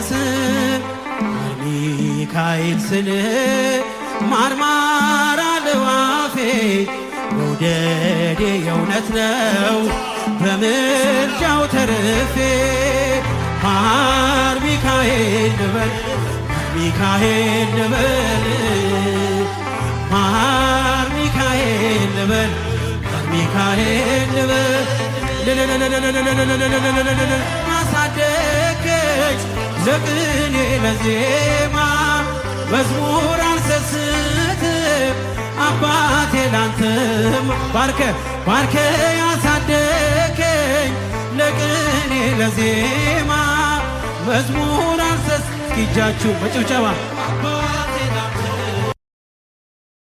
ስም። ሚካኤል ስል ማርማራ ለዋፌ፣ መውደዴ የእውነት ነው በምልጃው ተርፌ። ማር ሚካኤል ልበል፣ ሚካኤል ልበል፣ ማር ሚካኤል ልበል፣ ሚካኤል ልበል። አሳደገች ለቅኔ ለዜማ፣ መዝሙር አልሰስትም አባቴ ላንተም። ባርከ ባርከ ያሳደገኝ ለቅኔ ለዜማ፣ መዝሙር አልሰስ። እስኪ እጃችሁ በጭብጨባ።